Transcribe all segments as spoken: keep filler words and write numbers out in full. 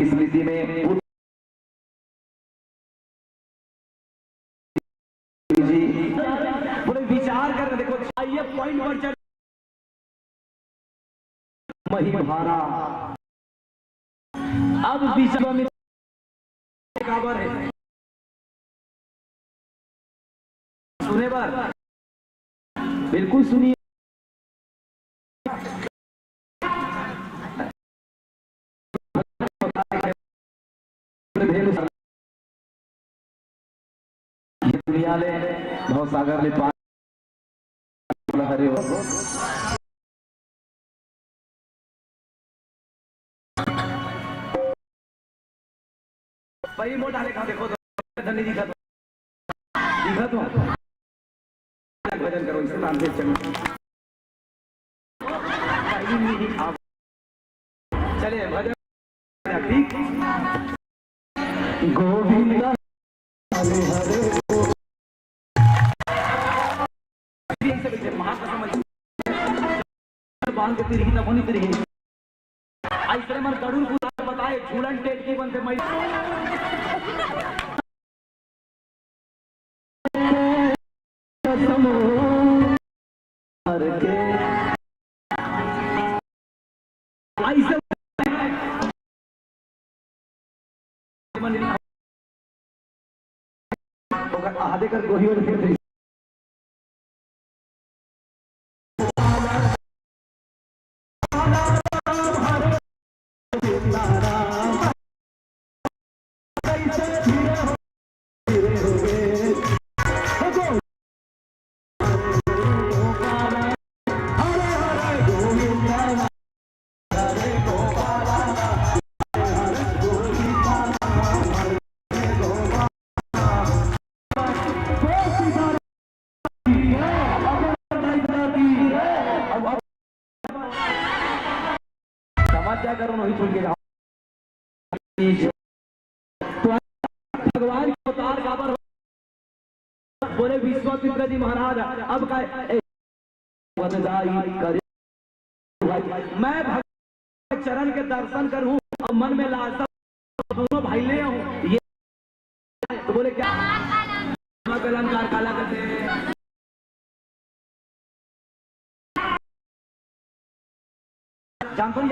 स्मृति में जी, पूरे विचार कर, देखो, आइए पॉइंट पर चल। मही भारा। अब विश्वामित्र काबर है, सुने बर, बिल्कुल सुनिए। ये दुनिया ले भवसागर ले पार हरे हो। भाई मोटा लेखा देखो तो धनी दिखा तो दिखा तो भजन करो इस नाम से चलो। चले भजन। ठीक। गोविंद हरे हरे। बांध के तिरही तब होनी तिरही। ऐसे मन गरुड़ पुराण बताए झूलन टेटकी बनते मैं। समझ जाए करो, नहीं छूट के जाओ। तो भगवान के अवतार काबर बोले विश्वामित्र जी महाराज, अब का ए, वनदाई करे भाई, मैं भगवान के चरण के दर्शन करूं और मन में लालसा दोनों भाई ले आऊं। ये तो बोले क्या अलंकार काला करते हैं। जानते हो,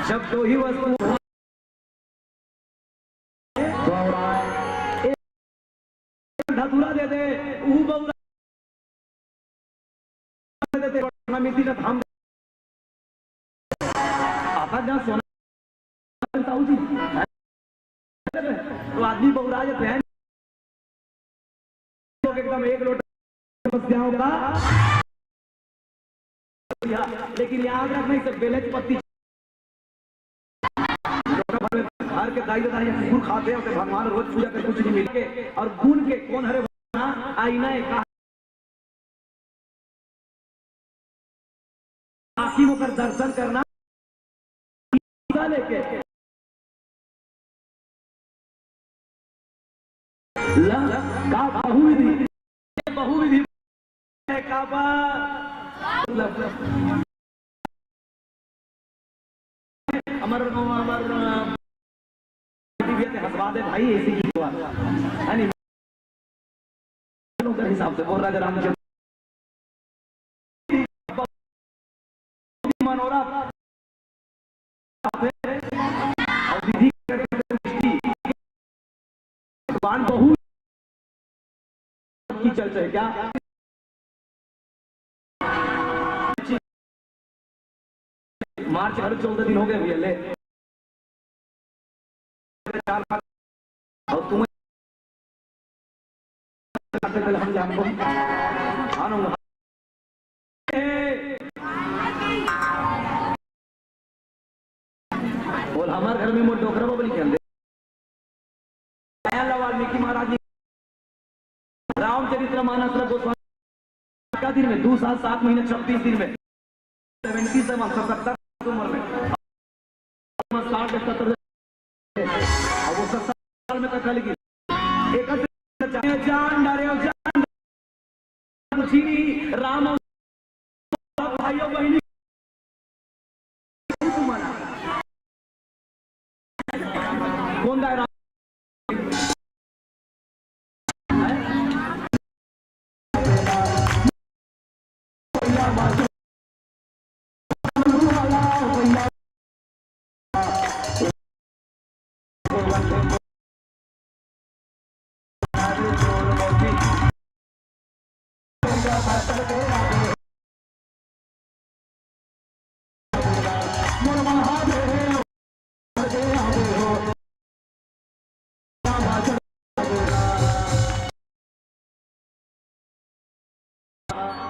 जब दो ही वस्तु बौरा, एक धतूरा दे दे, वो बौरा दे दे, ना मिलती ना धाम। आता जहाँ सोना साहू जी, तो आदमी बौरा जाते हैं, लोग एकदम एक लोटा समस्याओं का। लेकिन याद रखना, इसे बेलच पत्ती घर के दाई दादा या कुकुर खाते हैं, उसे भगवान रोज पूजा कर कुछ नहीं मिल के और गुण के कौन हरे आईना है कहा आखिम ओकर दर्शन करना। लेके ला का बहुविधि, बहुविधि का बा-, मतलब, हमर, हमर, अ, हंसवा दे भाई, ऐसी की हुआ। है नहीं? ओकर हिसाब से बोल राजा रामचंद्र। मनोरथ और विधि के दृष्टि भगवान बहुत की चर्चा है क्या? मार्च हर चौदह दिन हो गए भैया, ले चार पाँच, और तुम्हें पहले हम जानबो। हाँ ना, बोल, हमार घर में मोर डोकरा बबली खेल दे। दयाल वाल्मीकि महाराज जी रामचरित्र मानस ला गोस्वामी का दिन में, दो साल, सात महीने, छत्तीस दिन में, सेवेंटी सेवन, सत्तर उम्र में, साठ से सत्तर, अब वो सत्तर साल में कथा लिखी। एकत्र जान डारे, जान राम भाइयों बहनी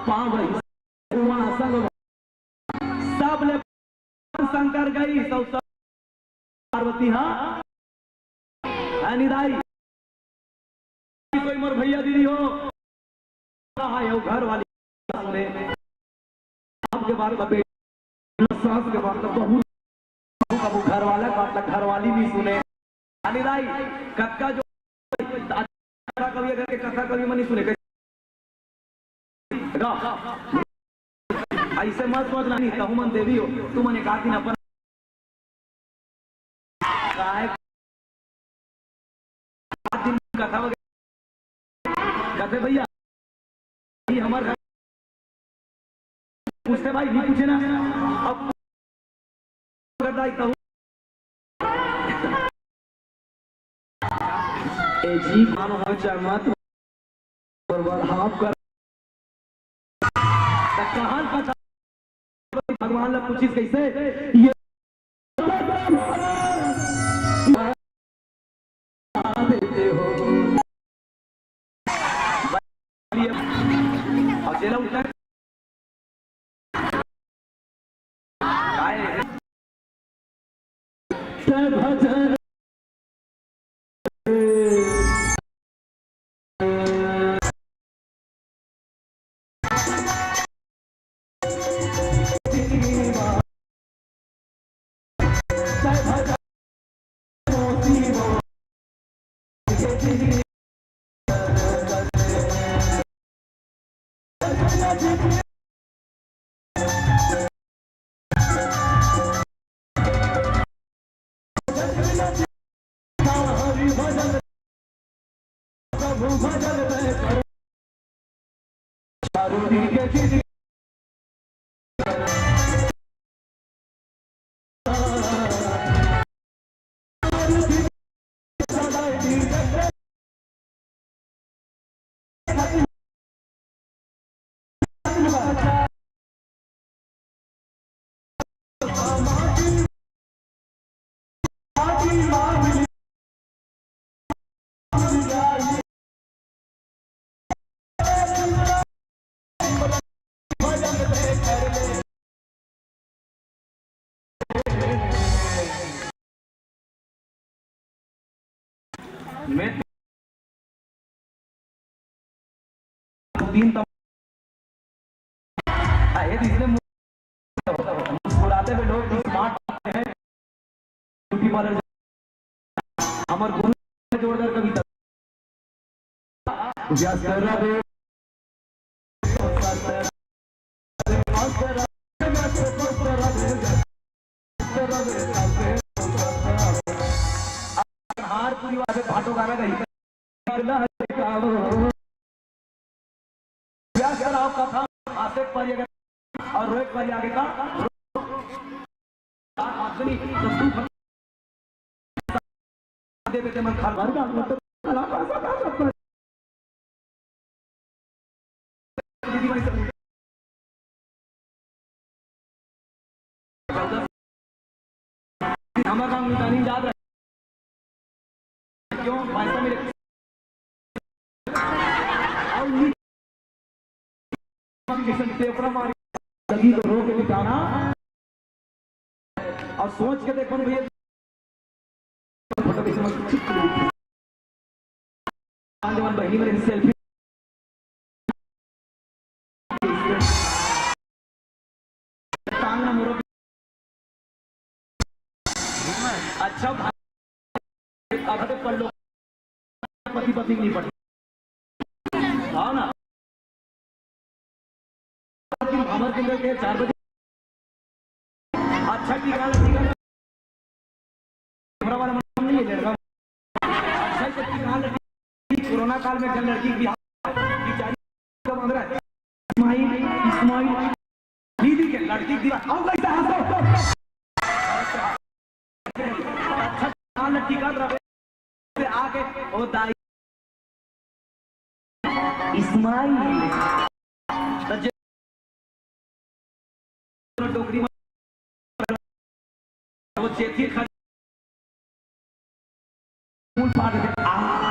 पाँव रहिस, उमा संग सब ले शंकर गई, सब, सब पार्वती हा, है निदाई। कोई मोर भैया दीदी हो, कहाँ है वो घर वाली? सुने, आपके बात का बेटा, सास के बात का बहू, कबू घर वाला के बात का घर वाली नहीं सुने। अली दाई, कतका जो कथा कवि अगर के कथा कवि मन नहीं सुने, कैसे? ऐसे मत सोच नहीं, तहु मन देवी हो, तू मन एक आध दिन अपन काय दिन कथा वगैरह कथे भैया, ये हमारे घर पूछते भाई, नहीं पूछे ना। अब करता ही कहूँ। ए जी, मान हो चाहे मत, पर वह हाफ कर। त कहां कथा भगवान ला पूछिस कैसे? ये देते हो। और जेला उठा काय रे? मैं तीन तम-, अहे, इसलिए मुस्कुराते हुए लोग स्मार्ट हैं, ब्यूटी पार्लर, हमर गुण जोरदार कविता। व्यस्त रहे, हार पूरी बात है, भाटो गाना गई। व्यस्त रहो कथा, हासे के परी अगर और रोए के परी आगे का, आदमी तो तू दे देते मन खाल भर का, मतलब, खराब ऐसा क्या करता है? हमारा काम निशानी याद रहे। क्यों? पैसा मिले। और ये किशन पेपर मारी। लगी तो रो के मिटाना। और सोच के देखो ना भैया, फोटो के समझ चित्त नहीं। जवान बहिनी मेरे सेल्फी। टांग ना मुड़ो। अच्छा भाई, अब तो पढ़ लो। पति पत्नी नहीं पढ़। हाँ ना। हमारे दिन के चार बजे। अच्छा टीका लगा, टीका। कैमरा वाला मन नहीं है, लड़का। अच्छा, तो टीका लगा, कोरोना काल में जब लड़की की बिहार की जारी का मामला है। इस्माइल, इस्माइल, दीदी के लड़की की दीवार। आओ, कैसा हंसो? अच्छा, टीका लगा, आके, ओ दाई। इस्माइल, त चेती खा-, फूल फाट के, आ।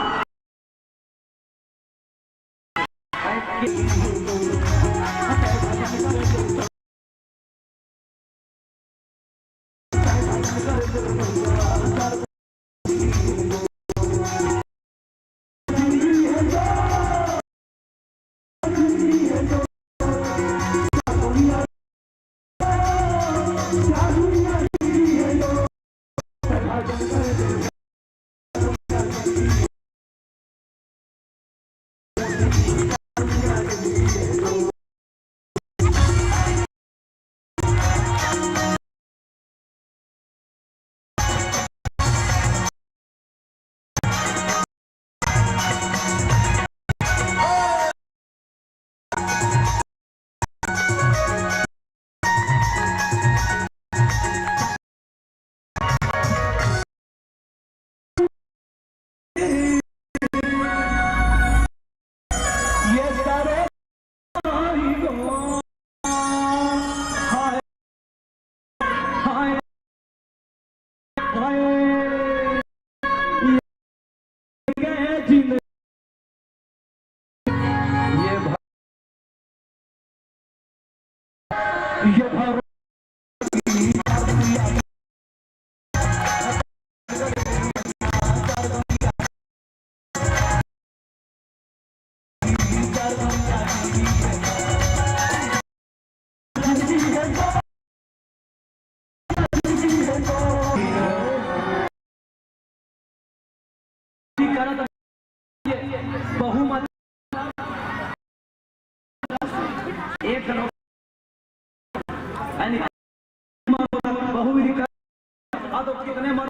बहुमत एक, यानी बहुविधि का, तो कितने मत